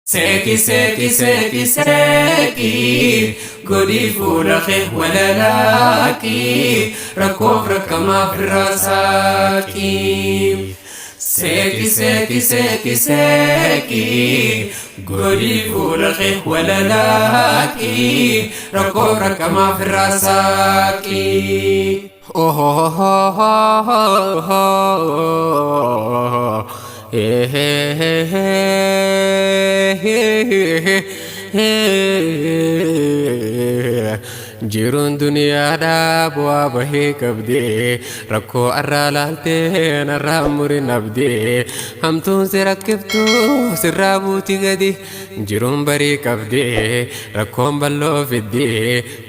Seeki seeki seeki seeki godhii fuula kee walalaaki rakkoof rakkamaaf irraa saaqi. Seeki seeki seeki seeki godhii fuula kee walalaaki rakkoof rakkamaaf irraa saaqi. Jiruun duniyaadhaa bu'aa bahee qabdi, rakkoo arraa laaltee narraa murin abdi, hamtuun si rakkiftu sirraa buuti gadi. Jiruun barii qabdi, rakkoon bal'oo fiddi,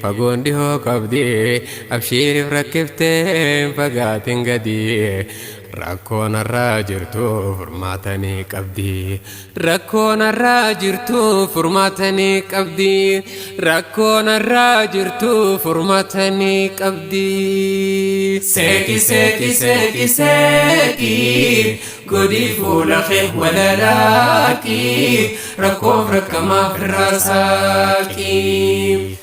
fagoon dhihoo qabdi, abshiiriif rakkiftee fagaatin gadi. Rakkoon arraa jirtu furmaatanii qabdi. Rakkoon arraa jirtu furmaatanii qabdi. Rakkoon arraa jirtu furmaatanii qabdi. Seeki seeki seeki seeki godhii fuula kee walalaaki rakkoof rakkamaaf irraa saaqi.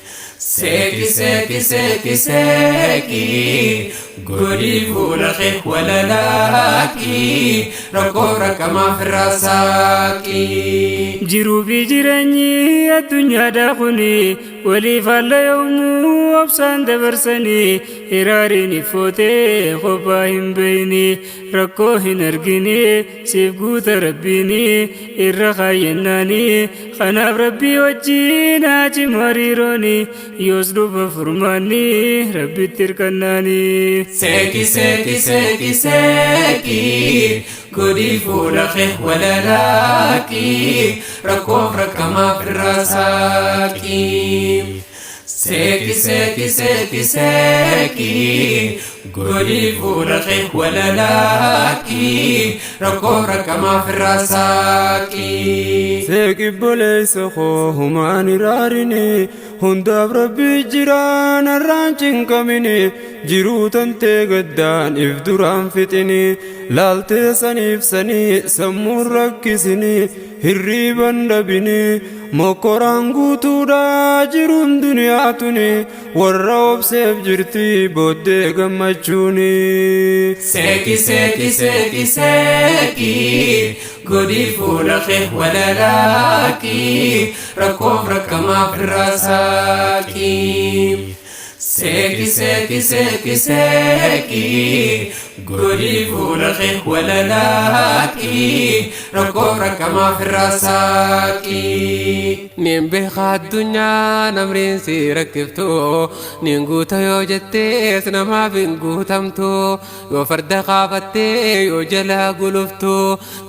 Seeki seeki seeki seeki godhii fuula kee walalaaki rakkoof rakkamaaf irraa saaqi. Jiruu fi jireenyi addunyaadhaa kuni waliif haala yoomuu obsaan dabarsanii, hiraariin iffootee kophaa hin beeyni, rakkoo hin argini, siif guuta rabbiini irra kaayyennaani. Kanaaf rabbii wajjiin haa cimu hariirooni, yoos dhufa furmaanni rabbitti hirkannaani. Seeki seeki seeki seeki godhii fuula kee walalaaki rakkoof rakkamaaf irraa saaqi. Seeki seeki seeki seeki godhii fuula kee walalaaki rakkoof rakkamaaf irraa saaqi. Seeqi boleessa koo, humaan iraarini, hundaaf rabbi jiraan har'aan cinqamini, jiruu tantee gaddaan if duraan fixini, laaltee saniif sanii sammuun rakkisini, hirriiban dhabini, mokkoraan guutuudha jiruun duniyaa tuni, warra obseef jirti booddee gammachuuni. Seeki seeki seeki seeki godhii fuula kee walalaaki rakkoof rakkamaaf irraa saaqi. Seeki seeki seeki seeki godhii fuula kee walalaaki rakkoof rakkamaaf irraa saaqi. Nin beeka addunyaa namriin si rakkiftu, nin guuta yoo jettees namaaf hin guutamtu, yoo farda kaafattee yoo jalaa guluftu,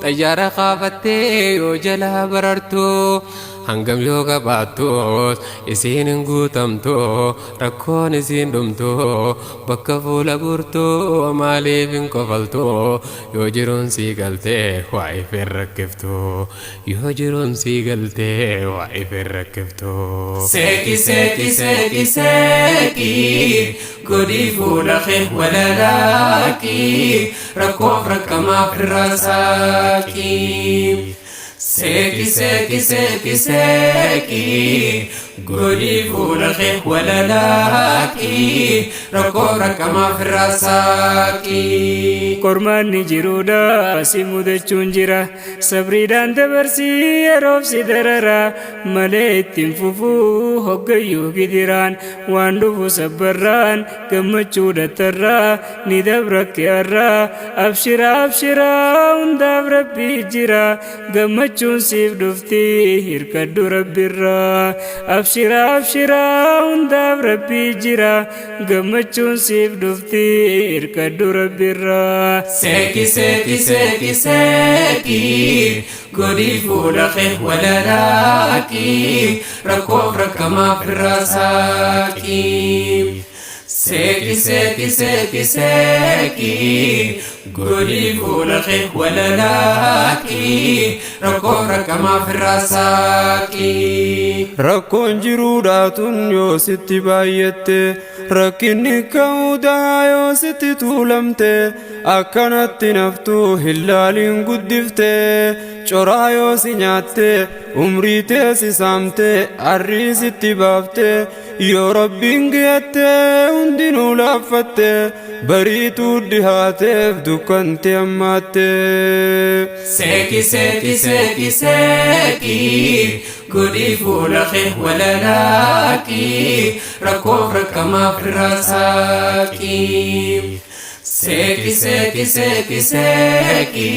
xayyaara kaafattee yoo jalaa barartu, hangam yoo qabaattus isiin hin guutamtu, rakkoon isiin dhumtu bakka fuula guurtu, maaliif hin kofaltu? Yoo jiruun sii galtee waa ifin rakkiftu, yoo jiruun sii galtee waa ifin rakkiftu. Seeki seeki seeki seeki godhii fuula kee walalaaki rakkoof rakkamaaf irraa saaqi. Seeki seeki seeki seeki godhii fuula kee walalaaki rakkoof rakkamaaf irraa saaqi. Qormaanni jiruudha si mudachuun jira, sabriidhaan dabarsii, yeroof si darara malee ittiin fufuu hoggayyuu gidiraan, waan dhufu sabbarraan gammachuu dattarraa ni dabra keerraa. Abshira abshira, hundaaf rabbii jira, gammachuun siif dhufti, hirkadhu rabbirraa. Abshira abshira, hundaaf rabbii jira, gammachuun siif dhufti, hirkadhu rabbirraa. Seeki seeki seeki seeki godhii fuula kee walalaaki rakkoof rakkamaaf irraa saaqi. Seeki seeki seeki seeki Godhii fuula kee walalaaqii rakkoof rakkamaaf irraa saaqii. Rakkoon jiruudhaatun yoo sitti baay'atte, rakkinni ka'uudhaa yoo sitti tuulamte, akkanatti naftuu hin laaliin guddifte. Coraa yoo si nyaatte, umrii tee si saamte, arrii sitti baafte, yoo Rabbiin geette hundinuu laaffatte, bariituu dhihaateef dukkanti hammaatte. Seeqi, seeqi, seeqi, seeqi, godhii fuula kee walalaaqii rakkoof rakkamaaf irraa saaqii. Seeqi, seeqi, seeqi, seeqi,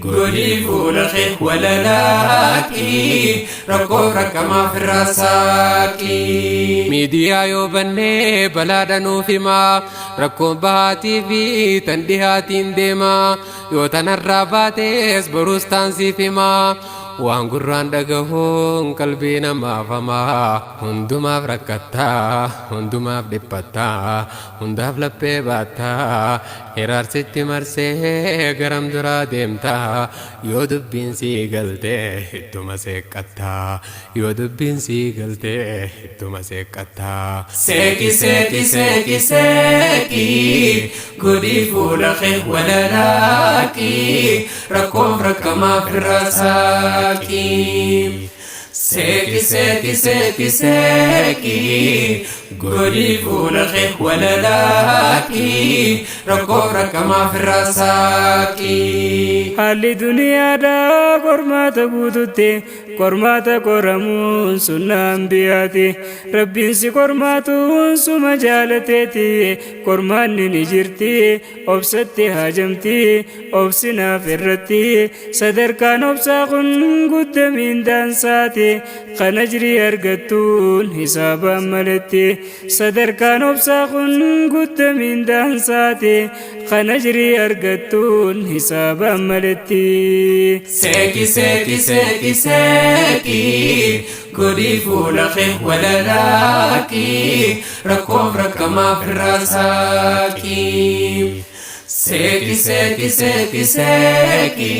godhii fuula kee walalaaqii rakkoof rakkamaaf irraa saaqii. Miidiyaa yoo bannee balaadha nuuf himaa, rakkoon bahaatii fi tan dhihaatiin deemaa, yoo tanarraa baatees boruus taansiif himaa. Waan gurraan dhagahuun qalbii namaaf hamaa, hundumaaf rakkattaa, hundumaaf dhiphattaa, hundaaf laphee baattaa, hiraarsitti marsee garam duraa deemtaa? Yoo dubbiin sii galtee ittuma seeqqattaa, yoo dubbiin sii galtee ittuma seeqqattaa. Seeqi, seeqi, seeqi, seeqi, godhii fuula kee walalaaqii rakkoof rakkamaaf irraa saaqii. Seeqi, seeqi, seeqi, seeqi, godhii fuula kee walalaaqii rakkoof rakkamaaf irraa saaqii. Haalli duniyaadhaa qormaata guututti, qormaata qoramuun sunnaa ambiyaati. Rabbiin si qormaatuun suma jaalateeti. Qormaanni ni jirti, obsatti haajamti, obsinaaf irratti. Sadarkaan obsaa kun guddamiin daansaati. Kan ajrii argattuun hisaabaan maletti. Sadarkaan obsaa kun guddamiin daansaati. Kan ajrii argattuun hisaabaan maletti. Seeqi, seeqi, seeqi, seeqi, godhii fuula kee walalaaqii rakkoof rakkamaaf irraa saaqii. Seeqi, seeqi, seeqi, seeqi,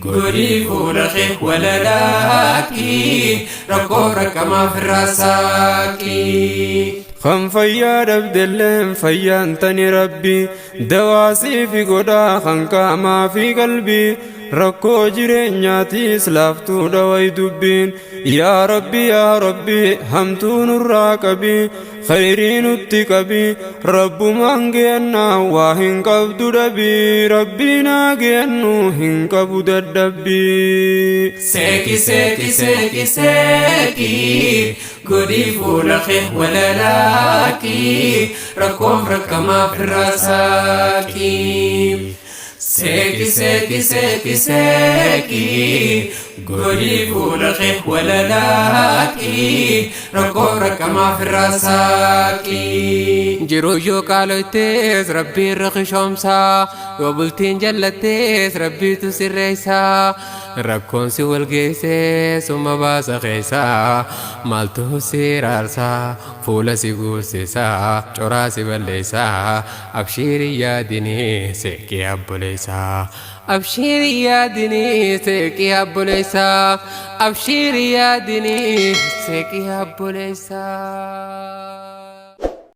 godhii fuula kee walalaaqii rakkoof rakkamaaf irraa saaqii. Kan fayyaa dhabdelleen fayyaan tani Rabbi dawaasii fi godhaa kan qaamaa fi qalbii, rakkoo jireenyaatiis laaftuu dhaway dubbiin. Yaa Rabbi, yaa Rabbi, hamtuu nurraa qabi, khayrii nutti qabi. Rabbumaan geennaa waa hin qabdu dhabi, Rabbii naa geennu hin qabu dadhabbii. Seeqi, seeqi, seeqi, seeqi, godhii fuula kee walalaaqii rakkoof rakkamaaf irraa saaqii. Seeqi, seeqi, seeqi, seeqi, godhii fuula kee walalaaqii rakkoof rakkamaaf irraa saaqii. Jiruu yoo qaaloytees Rabbiin rakishoomsaa, yoo bultiin jallattees Rabbiitu sirreessaa, rakkoon si walgeessee suma baasa keessaa, maaltu si raarsaa, fuula si guursisaa, coraa si balleessaa? Abshiirii yaadinii seeqii abboleessaa, abshiirii yaadinii seeqii abboleessaa, abshiirii yaadinii seeqii abboleessaa.